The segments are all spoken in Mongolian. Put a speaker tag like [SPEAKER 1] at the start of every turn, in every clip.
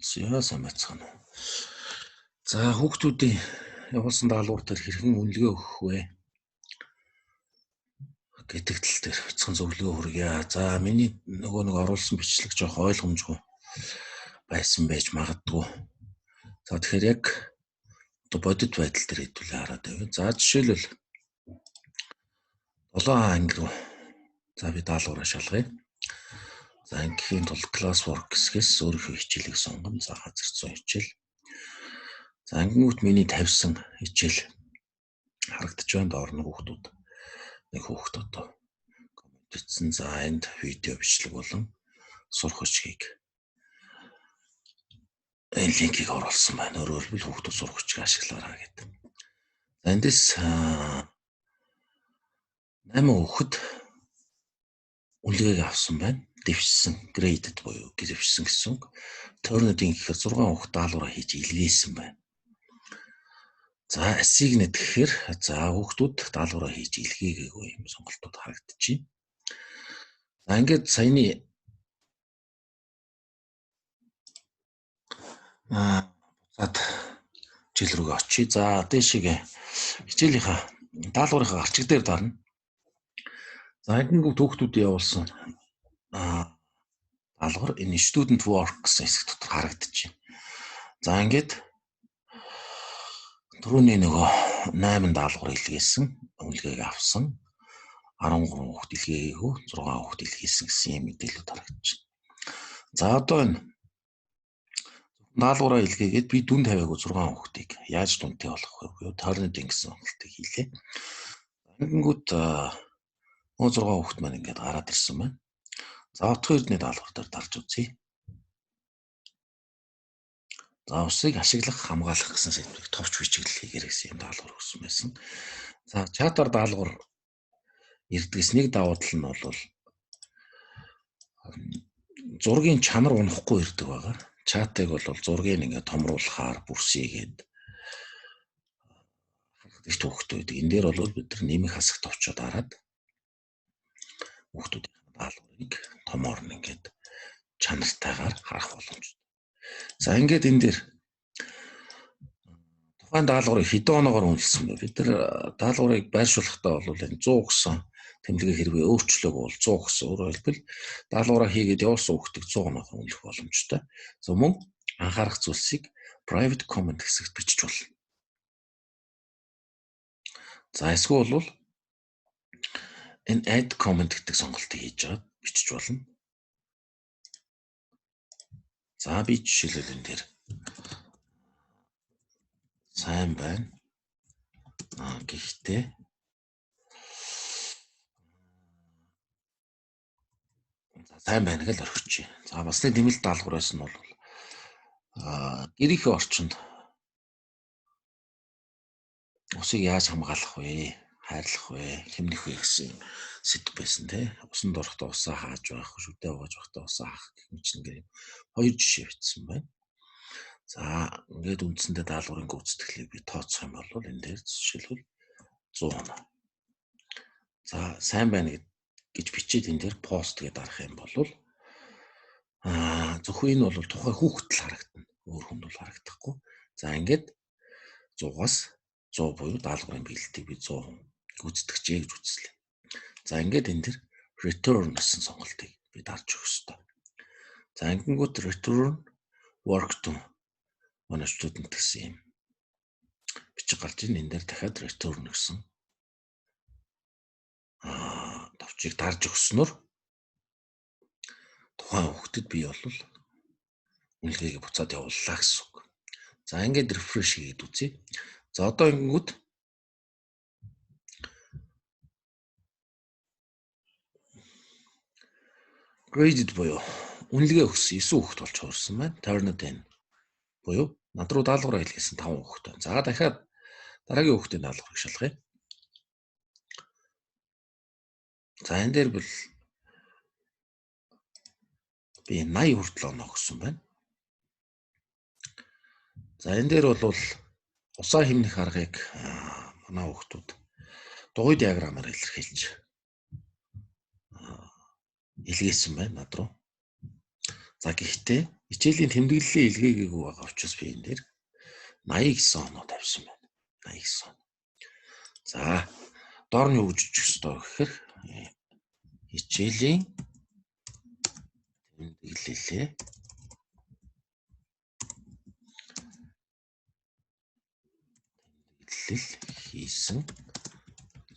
[SPEAKER 1] За, сайн байцгаана уу. За, хүүхдүүдийн явуулсан даалгавар дээр хэрхэн үнэлгээ өгөх вэ гэдэг тал дээр бяцхан зөвлөгөө хүргье. За, миний нөгөө нэг оруулсан бичлэг жоох ойлгомжгүй байсан байж магадгүй. За, тэгэхээр яг одоо бодит байдал дээр хэдүүлээ хараад байв. За, жишээлбэл 7 анги руу за би даалгавраа шалгая. За, ангийн тулд classwork хэсгээс өөрийнхөө хичээлийг сонгоно. За, газар зүйн хичээл. За, ангингүүт миний тавьсан хичээл харагдаж байна. Доор нь хүүхдүүд, нэг хүүхд одоо comment бичсэн. За, энд видео бичлэг болон сурах бичгийг энэ линкийг оруулсан байна. Өөрөөр хэлбэл хүүхдүүд сурах бичгийг ашиглаарай гэдэг. За, эндээс 8 хүүхэд үнэлгээг авсан байна. Дэвшсэн, graded буюу дэвшсэн гэсэн үг. Turnitin гэхээр 6 хүүхэд даалгавраа хийж илгээсэн байна. За, assigned гэхээр за хүүхдүүд даалгавраа хийж илгээгээгүй юм сонголтууд харагдчихэв. За, ингээд саяны буцаад хичээл рүүгээ очие. За, дээшээ хичээлийнхаа даалгаврынхаа гарчиг дээр дарна. За, ангингүүд хүүхдүүд явуулсан даалгавар энэ student work гэсэн хэсэг дотор харагдчихэв. За, ингээд түрүүний нөгөө 8 даалгавар илгээсэн, үнэлгээг авсан, 13 хүүхд илгээгээгүй, 6 хүүхд илгээсэн гэсэн юм мэдээлэлүүд харагдчихэв. За, одоо энэ даалгавраа илгээгээд би дүн тавиагүй 6 хүүхдийг яаж дүнтэй болох вэ? Буюу Turnitin гэсэн сонголтыг хийлээ. Ангингүүд нөгөө 6 хүүхд маань ингээд гараад ирсэн байна. За, Отгон Эрдэнэ даалгавар дээр дарж үзье. За, усыг ашиглах, хамгаалах гэсэн сэдвийг товч бичиглэл хийгээрэй гэсэн юм даалгавар өгсөн байсан. За, чатаар даалгавар ирдгээс нэг давуу тал нь бол зургийн чанар унахгүй ирдэг байгаа. Чатыг бол зургийг ингээд томруулахаар бүрсийгээд харахад их төвөгтэй байдаг. Энэ дээр бол бид нар нэмэх хасах товчоо дараад хүүхдүүдийн даалгаврыг томоор нь ингээд чанартайгаар харах боломжтой. За, ингээд энэ дээр тухайн даалгаврыг хэдэн оноогоор үнэлсэн бэ? Бид нар даалгаврыг байршуулахдаа бол энэ 100 гэсэн тэмдэглэгээ хэрвээ өөрчлөөг бол 100 гэсэн. Өөрөөр хэлбэл даалгавраа хийгээд явуулсан хүүхдийг 100 оноогоор үнэлэх боломжтой. За, мөн анхаарах зүйлсийг private comment хэсэгт бичиж болно. За, эсвэл бол энэ add comment гэдэг сонголтыг хийж аваад бичиж болно. За, би жишээлбэл энэ дээр сайн байна. Гэхдээ за сайн байна гэж орхичих. За, бас нэг нэмэлт даалгавар байсан нь бол гэрийнхээ орчинд усыг яаж хамгаалах вэ? Хайрлах вэ? Хэмнэх вэ гэсэн сэдв байсан тий. Усанд орохдоо усаа хааж байх, шүдээ угааж байхдаа усаа хаах гэх мэтчилэнгээр юм хоёр жишээ бичсэн байна. За, ингээд үндсэндээ даалгаврын гүйцэтгэлийг би тооцох юм бол энэ дээр жишээлбэл 100 оноо. За, сайн байна гэж бичээд энэ дээр пост гэдээ дарах юм бол зөвхөн энэ бол тухайн хүүхэд л харагдана. Өөр хүнд бол харагдахгүй. За, ингээд 100-аас 100 буюу даалгаврын биелэлтийг би 100 гүйцэтгэжээ гэж үзлээ. За, ингээд энэ дэр return гэсэн сонголтыг би дарж өгөх ёстой. За, ангингууд return work to манай student гэсэн юм бичиг гарч ийн. Энэ дээр дахиад return гэсэн товчийг дарж өгснөөр тухайн хүүхдэд би бол үнэлгээг буцаад явууллаа гэсэн үг. За, ингээд refresh хийгээд үзье. За, одоо ингэнгүүт graded буюу үнэлгээ өгсөн 9 хүүхэд болж хуурсан байна. Turnitin буюу над руу даалгавраа илгээсэн 5 хүүхэд байна. За, дахиад дараагийн хүүхдийн даалгаврыг шалгая. За, энэ дээр бол би 80 хүртэл оноо өгсөн байна. За, энэ дээр бол усаа хэмнэх аргыг манай хүүхдүүд дугуй диаграмаар илэрхийлж илгээсэн байна над руу. За гэхдээ хичээлийн тэмдэглэлийн илгээгээгүй байгаа учраас би энэ дээр 89 оноо тавьсан байна. 89 он. За доор нь юу гэж бичих ёстой гэхээр хичээлийн тэмдэглэлээ тэмдэглэл хийсэн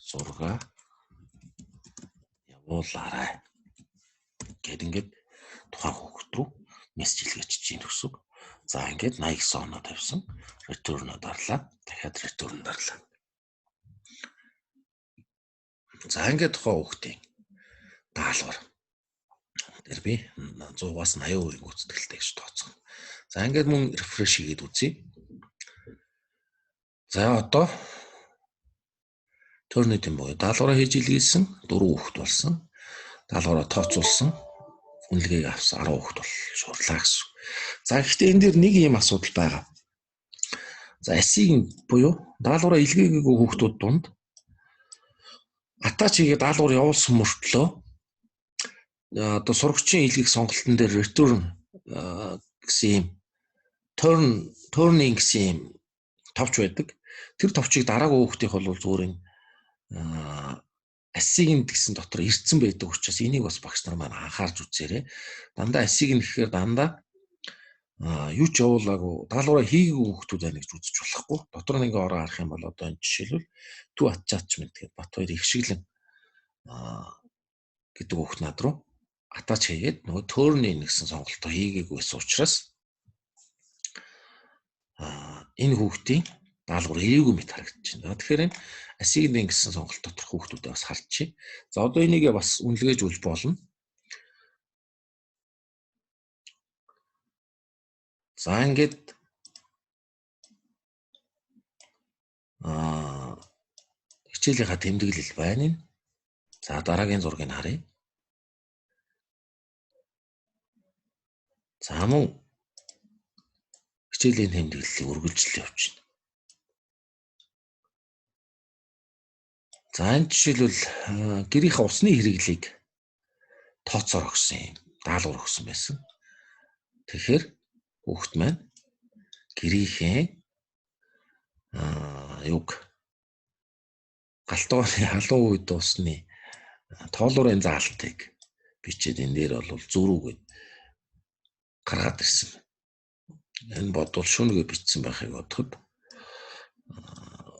[SPEAKER 1] зургаа явуулаарай. Гэт ингээд тухайн хүүхэд рүү мессеж илгээчих чинь гэсэн. За ингээд 89 оноо тавьсан. Return-о дарлаа. Дахиад return дарлаа. За ингээд тухайн хүүхдийн даалгавар дээр би 100-аас 80% гүйцэтгэлтэй гэж тооцох. За ингээд мөн refresh хийгээд үзье. За одоо Turnitin буюу даалгавраа хийж илгээсэн 4 хүүхэд болсон. Даалгавраа тооцоолсон үнэлгээг авсан 10 хүүхэд бол шуурлаа гэсэн. За гэхдээ энэ дээр нэг юм асуудал байгаа. За assign буюу даалгавраа илгээгээгүй хүүхдүүд дунд attach хийгээд даалгавар явуулсан мөртлөө одоо сурагчийн илгээх сонголтын дээр return гэсэн юм turn in гэсэн юм товч байдаг. Тэр товчийг дараагүй хүүхдийнх бол зүгээр энэ assign гэсэн дотор ирсэн байдаг учраас энийг бас багш нар маань анхаарч үзээрэй. Дандаа assign гэхээр дандаа юу ч явуулаагүй даалгавраа хийгээгүй хүүхдүүд байна гэж үзэж болохгүй. Дотор нь ингээ ороо харах юм бол одоо энэ жишээлбэл two attachment гэдэг бат хоёр ихшиглэн гэдэг хүүхд над руу attach хийгээд нөгөө turn in гэсэн сонголтоо хийгээгүй байсан учраас энэ хүүхдийн даалгавар ирээгүй мэт харагдаж байна. Тэгэхээр энэ assign гэсэн сонголт доторх хүүхдүүдээ бас харчих. За одоо энийгээ бас үнэлгээжүүлж болно. За ингээд хичээлийнхаа тэмдэглэл байна энэ. За дараагийн зургийг харъя. За мөн хичээлийн тэмдэглэлийг үргэлжлэл явж байна. За энэ жишээлбэл гэрийнхээ усны хэрэглийг тооцоор өгсөн юм. Даалгавар өгсөн байсан. Тэгэхээр хүүхэд маань гэрийнхээ юг галтууны халуун үед усны тоолуурын заалтыг бичээд энэ дээр бол зөрүүгээд гаргаад ирсэн. Энэ бодвол шүнгээ бичсэн байхыг бодоход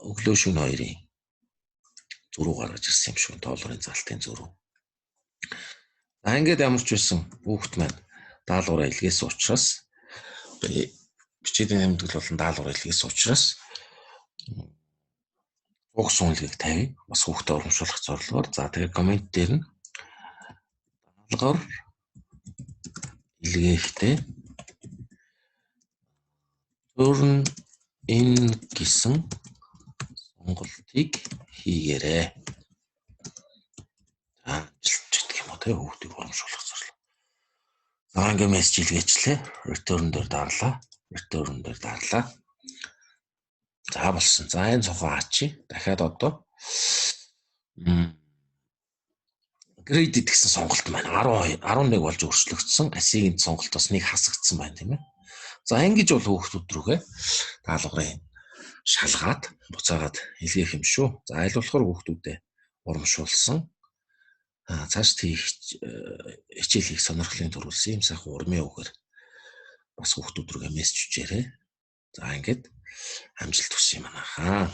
[SPEAKER 1] өглөө шөнө хоёрын зөрүү гаргаж ирсэн юм шиг тоолуурын залтын зөрүү. За ингээд ямар ч байсан хүүхэд маань даалгавраа илгээсэн учраас бичээдийн тэмдэглэл болон даалгавраа илгээсэн учраас уг сүүнлэгийг тавь. Бас хүүхдэд урамшуулах зорилгоор. За тэгээ коммент дээр нь даалгавар илгээхдээ turn in гэсэн сонголтыг хийгээрэй. За амжилт гэдэг юм уу те хүүхдийг урамшуулах зорилго. За ингээ мессеж илгээчлээ. Return дээр дарлаа. Return дээр дарлаа. За болсон. За энэ цонхоо ачи. Дахиад одоо graded гэсэн сонголт маань 12 11 болж өөрчлөгдсөн. Assign сонголтоос нэг хасагдсан байна тийм ээ. За ингэж бол хүүхдүүд рүүгээ даалгаврын шалгаад буцаагаад илгээх юм шүү. За аль болохоор хүүхдүүдэд урамшуулсан цааш хийх хичээл хийх сонирхлын төрүүлсэн юм сайхан урмын үгээр бас хүүхдүүд рүүгээ мессеж бичээрэй. За ингээд амжилт хүсье манайхаа.